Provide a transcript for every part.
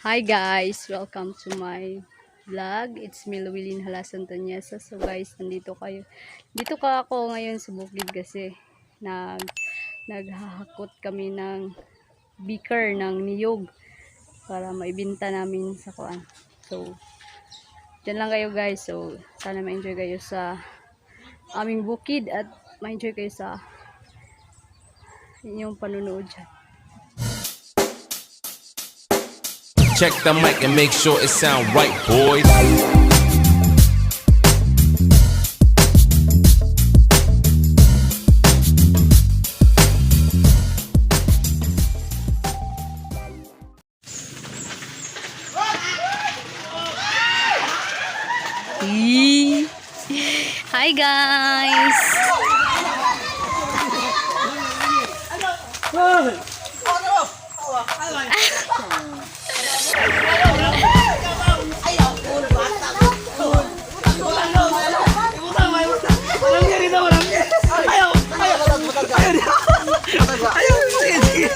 Hi guys! Welcome to my vlog. It's me, Luwilin Halasan Tanyesa. So guys, nandito kayo. Dito ka ako ngayon sa bukid kasi naghahakot kami ng beaker ng niyog para maibenta namin sa kuan. So, dyan lang kayo, guys. So, sana ma-enjoy kayo sa aming bukid at ma-enjoy kayo sa inyong panunood dyan. Check the mic and make sure it sound right, boys. Eee. Hi guys! Ayaw, sige, sige.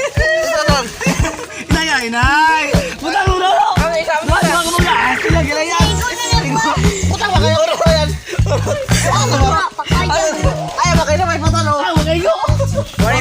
Inay, inay. Butang ulo. Wala ka mga sila gilayan. Putang ba kayo? Oro yan. Ano ba? Ay, ba kayo na may patalo? Ah, wala ko. Talo!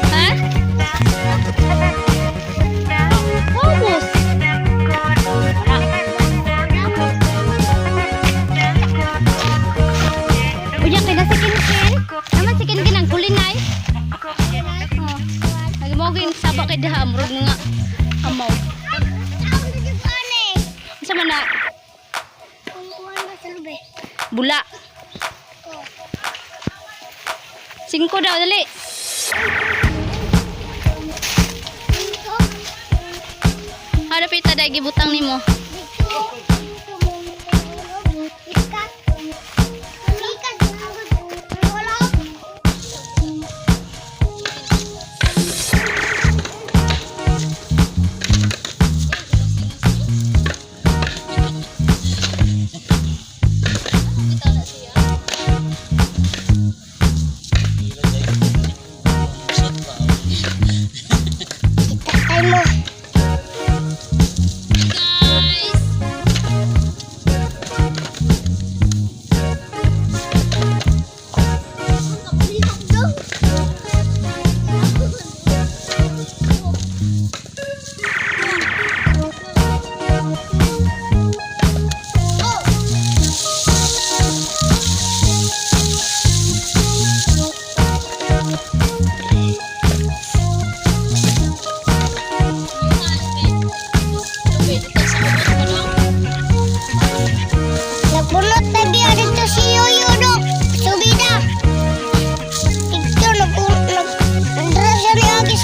Ha? Focus! Unya kay nasa kinkin. Naman si kinkin ang kulinay. Oh. Nagmogin saba kay diha murag nga amaw. Unsa man na? Bula. Singko daw dali. Harap ita dai gibutang nimo.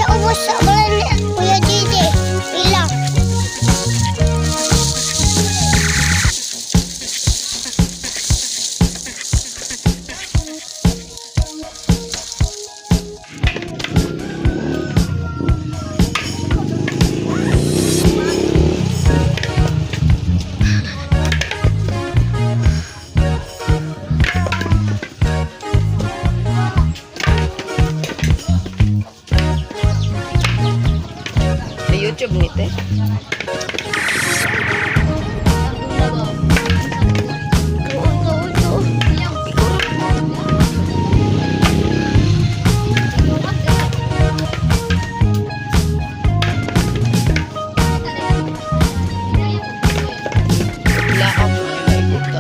Ubos sa balay ni Kuya Gigi. Ilang. Sa YouTube ni te. Tuon, tuon, tuon. Laot mo yung ikuta.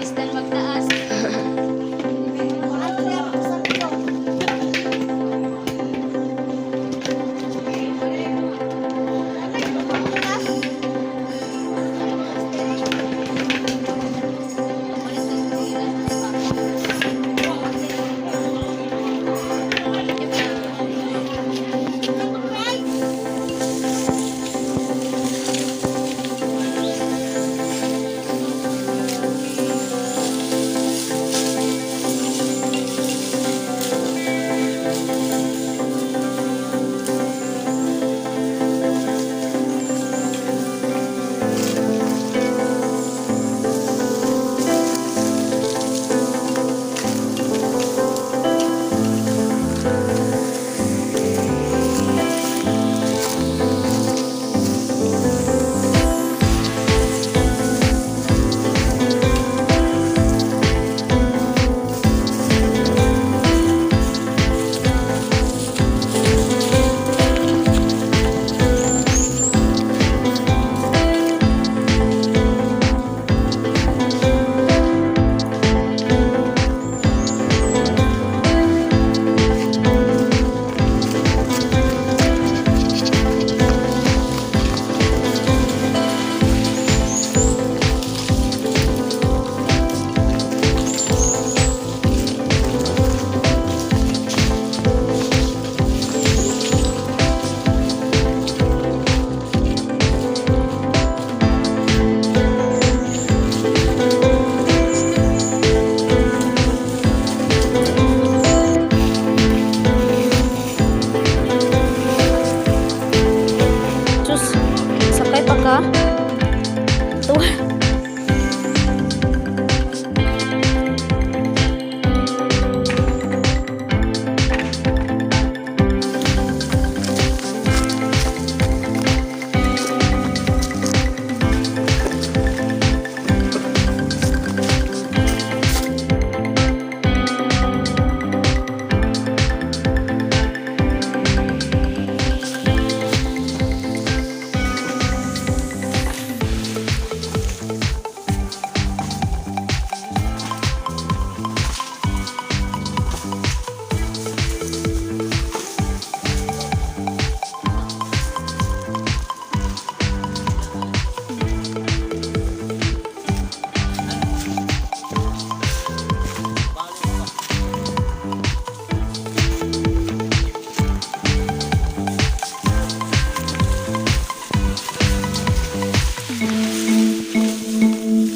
Istan magtaas. Sus, sakay pa ka? Tuwa.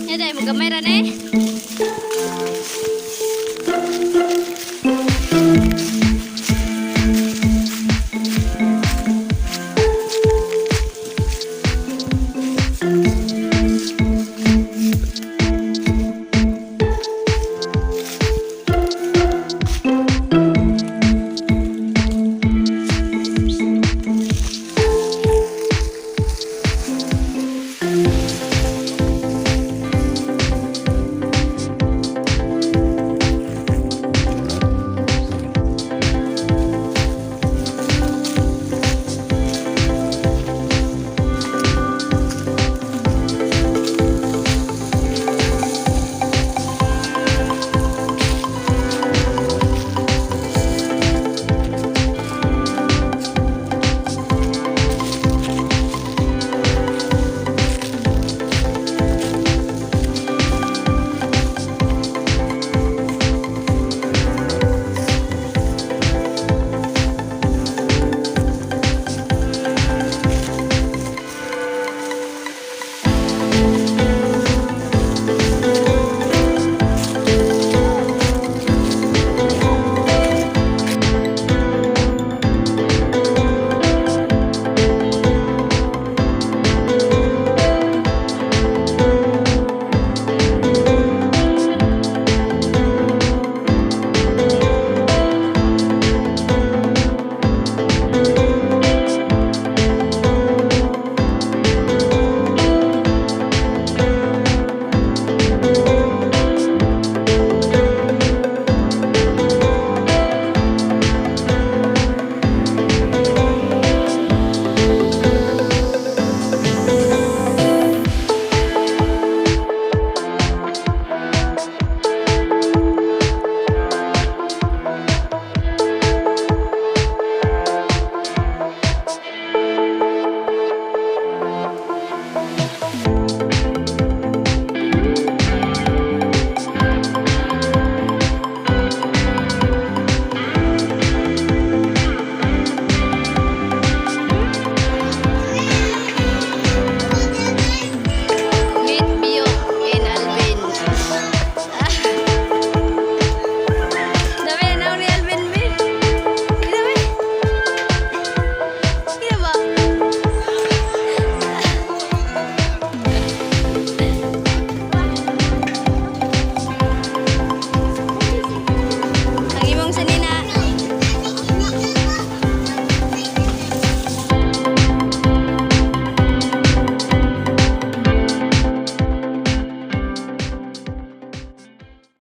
Yan dahil magamay ra na eh.